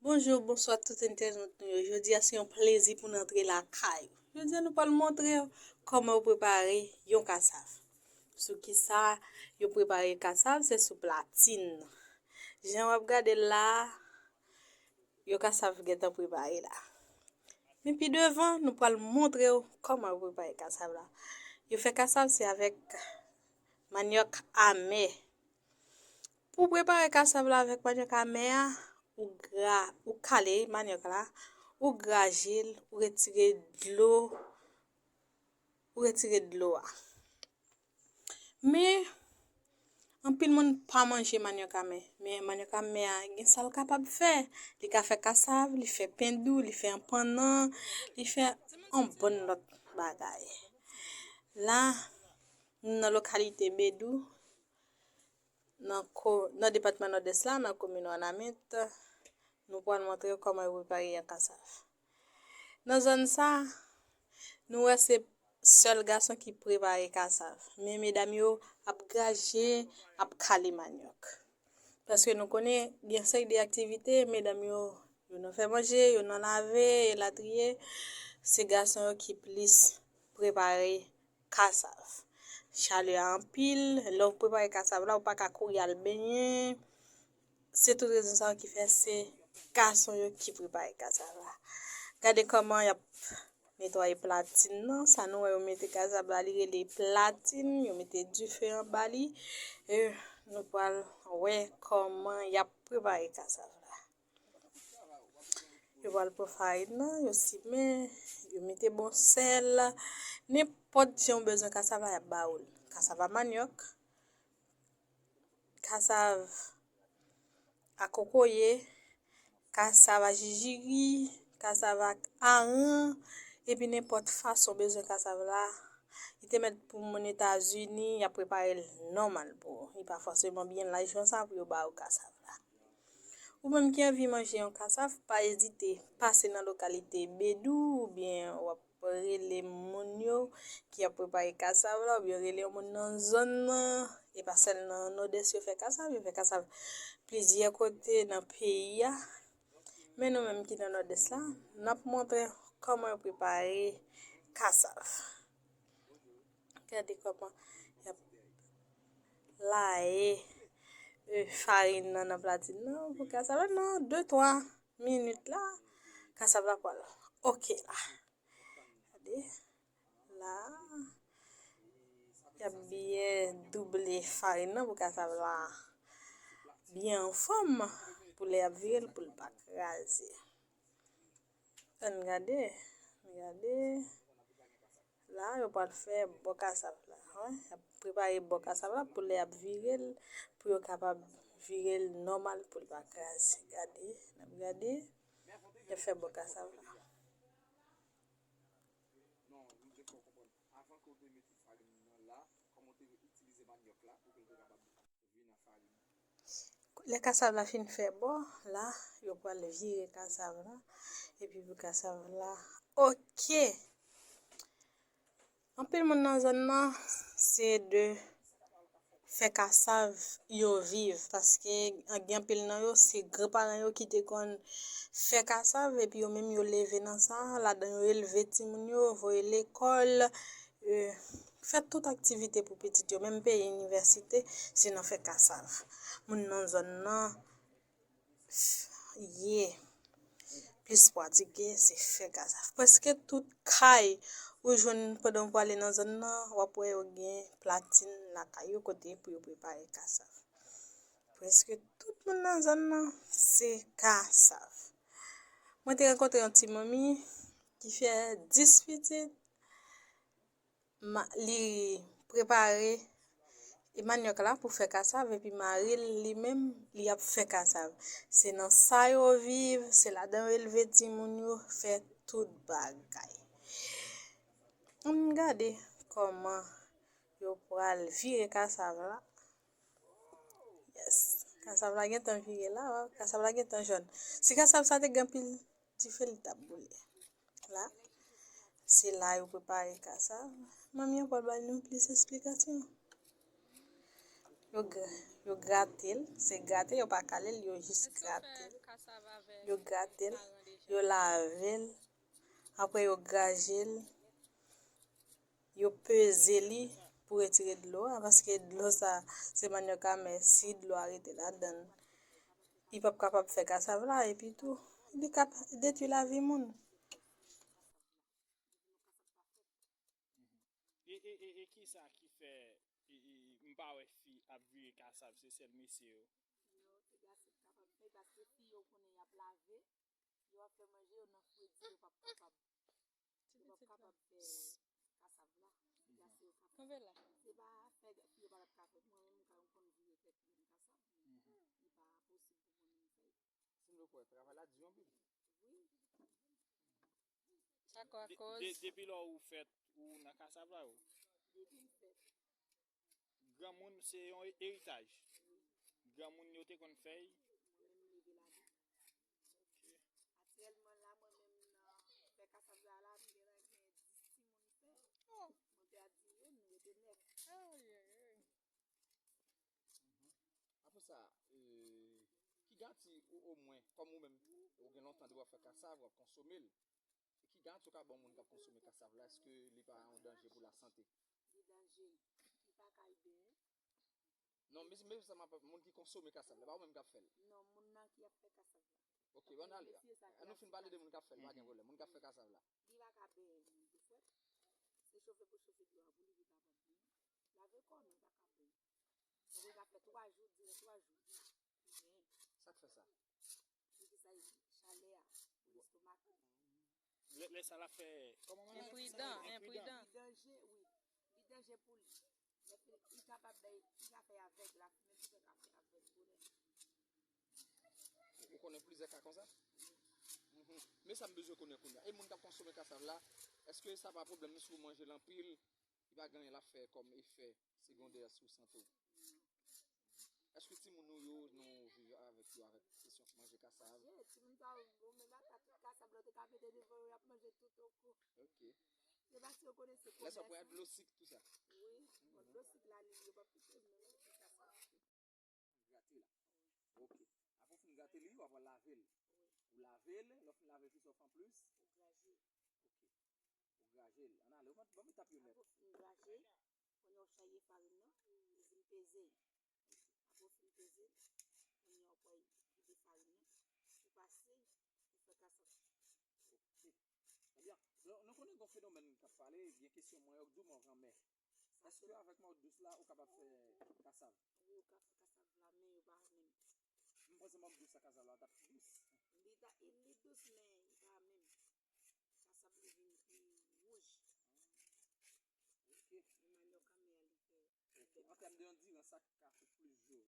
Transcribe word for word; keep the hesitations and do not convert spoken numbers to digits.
Bonjou, bonswa tout entènot nou yo. Jodi a se yon plezi pou n antre lakay ou. Jodi a nou pral montre w kòman yo prepare yon kasav. Sou kisa yo prepare kasav, se sou platin. Jan w ap gade l la, yo kasav gentan prepare la. Men pi devan, nou pral montre w kòman yo prepare kasav la. Yo fè kasav se avèk manyòk amè. Pou prepare kasav la avèk manyòk amè a, ou gra, ou kale manyòk la, ou graje l, ou retire dlo, ou retire dlo a. Men, anpil moun pa manje manyòk amè, men manyòk amè a gen sa l kapab fè. Li ka fè kasav, li fè pen dou, li fè anpannan, li fè yon bann lòt bagay. La, nou nan lokalite Bedou, nan ko-, nan depatman Nòdès la, nan komin Wanament, nou pral montre w kòman yo prepare yon kasav. Nan zòn sa, nou wè se sèl gason ki prepare kasav. Men medam yo ap graje, ap kale manyòk. Paske nou konnen gen sèk de aktivite, medam yo, yo nan fè manje, yo nan lave, elatriye. Se gason yo ki plis prepare kasav. Chalè a anpil, lè w prepare kasav la, ou pa ka kouri al benyen. Se tout rezon sa yo ki fè se gason yo ki prepare kasav la. Gade kòman y ap netwaye platin nan. Sa nou wè yo mete kasav la, li rele platin. Yo mete dife anba li. E nou pral wè kòman y ap prepare kasav la. Yo pral pran farin nan, yo simen, yo mete bon sèl. Nenpòt jan w bezwen kasav la, y ap ba ou l. Kasav a manyòk, kasav a kokoye, kasav a jijiri, kasav a aran, epi nenpòt fason w bezwen kasav la. Li te mèt pou moun Etazini, y ap prepare l nòmal pou ou. Li pa fòseman byen laj konsa pou yo ba ou kasav la. Ou menm ki anvi manje yon kasav, pa ezite pase nan lokalite Bedou oubyen w ap rele moun yo ki ap prepare kasav la oubyen rele yon moun nan zòn nan. E pa sèl nan Nòdès yo fè kasav, yo fè kasav plizyè kote nan peyi a. Men nou menm ki nan Nòdès la, n ap montre kòman yo prepare kasav. Gade kòman y ap laye, e, farin nan nan platin nan pou kasav la nan de twa minit la, kasav la pral oke la. Gade, la, y ap byen double farin nan pou kasav la byen anfòm pou lè y ap vire l pou l pa kraze. Ann gade, ann gade. La, yo pral fè bò kasav la. Wi, y ap prepare bò kasav la pou lè y ap vire l, pou yo kapab vire l nòmal pou l pa kraze. Gade, n ap gade. Y ap fè bò kasav la. Lè kasav la fin fè bò, la, yo pral vire kasav la. Epi pou kasav la oke. Anpil moun nan zòn nan, se de fè kasav yo viv, paske gen anpil nan yo, se granparan yo ki te konn fè kasav, epi yo menm yo leve nan sa, ladan yo elve timoun yo, voye lekòl, e, fè tout aktivite pou pitit yo, menm peye inivèsite, se nan fè kasav. Moun nan zòn nan ye plis pratike, se fè kasav. Prèske tout kay ou jwenn pandan w prale nan zòn nan, w ap wè yo gen platin lakay yo kote pou yo prepare kasav. Prèske tout moun nan zòn nan, se kasav. Mwen te rankontre yon ti manmi ki fè dis pitit. Ma-, li prepare manyòk la pou fè kasav, epi mari l, li menm, li ap fè kasav. Se nan sa yo viv, se ladan yo elve timoun yo, fè tout bagay. Ann gade kòman yo pral vire kasav la. Yes. Kasav la gentan vire la, kasav la gentan jòn. Si kasav sa te gen anpil dife, li t ap boule. La, se la yo prepare kasav. Manmi an pral ba nou plis esplikasyon. Yo gra-, yo grate l, se grate, yo pa kale l, yo jis grate l. Yo grate l, yo lave l, apre yo graje l, yo peze li pou retire dlo a, paske dlo sa, se manyòk amè, si dlo a rete ladan l, li p ap kapab fè kasav la, epi tou, li ka detwi lavi moun. E, e, e, e kisa ki fè e, e, m pa wè fi ap vire kasav, se sèl mesye yo? Non, se gason ki kapab fè, paske fi yo konnen y ap lave, yo ap fè manje, yo nan fredi, yo p ap kapab. Yo p ap kapab fè kasav la. Se gason yo kapab. Kanpe la. Se pa fè fi yo pa t ap ka fè. Mwen menm, m ka konn vire kèk grenn kasav, men li pa posib pou mwen menm fè l. Si m vle kwè, travay la di anpil. Wi. Sa ka koz. Depi lè ou fèt, ou nan kasav la ou? Depi m fèt. Granmoun se yon eritaj. Granmoun yo te konn fè y. Mwen menm m leve ladan. Aktyèlman la, mwen menm nan fè kasav la la, m gen la gen dis timoun fè. Mwen pèdi youn, m rete nèf. Apre sa, ki garanti ou omwen, kòm ou menm, ou gen lontan depi w ap fè kasav, w ap konsome l, ki garanti ou ka ba yon moun k ap konsome kasav la, èske li pa yon danje pou lasante? Li danje. Li pa kay benyen. Non, men men sa m ap, moun ki konsome kasav la, pa ou menm k ap fè l. Non, moun nan ki ap fè kasav la. Ok, bon, ale. An nou fin pale de moun k ap fè l, pa gen pwoblèm. Moun k ap fè kasav la. Li pa ka benyen li tou frèt. Se chofe pou chofe dlo a pou li, li pa ka benyen. Lave kò, men li pa ka benyen. Donk li ka fè twa jou, diran twa jou. Li benyen. Sa k fè sa? Li di sa, chalè a pou lestomak li. Lè sa l ap fè kòman manman? Enpridan, enpridan. Li danje, wi. Li danje pou li. Li kapab bay, li ka fè avèg, lafimen tou ka fè avèg bonè. Ou konnen plizyè ka konsa? Men sa m bezwen konnen kounye a. E moun k ap konsome kasav la, èske sa pa pwoblèm si w manje l anpil, li pa gen anyen l ap fè kòm efè segondè sou sante w? Èske timoun ou yo, nou viv avèk yo avèk kesyon manje kasav? Ye, timoun sa yo, bon, men matat tout kasav la, te ka mete devan yo, y ap manje tout yon kou. Ok. Se pa si yo konnen se Lè sa w pran dlo sik, tou sa. Wi, bon, dlo sik la, li, yo p ap kite, men kasav. Grate la. Ok. Apre w fin grate li, w ap al lave l. Ou lave l, lè w fin lave l, kisa w fè anplis? Ou graje. Ok. Ou graje l. Ann ale, ban m etap yo nèt. Apre w fin graje, kounye a w chaye farin nan, ou vin peze. Apre w fin peze, kounye a w pral vide farin nan, ou pase, ou fè kasav. Ok. Ebyen, nou konnen gen yon fenomèn k ap pale, gen kesyon manyòk dous, manyòk anmè. Èske avèk manyòk dous la, ou kapab fè kasav? Wi, ou ka fè kasav la, men yo pa menm. M panse manyòk dous la, kasav la t ap pi dous. Li ta, li dous, men li pa menm. Kasav li vin pi wouj. Ok. Men manyòk anmè a, li fè. Ok. An tèm de andirans, sa ka fè plis jou.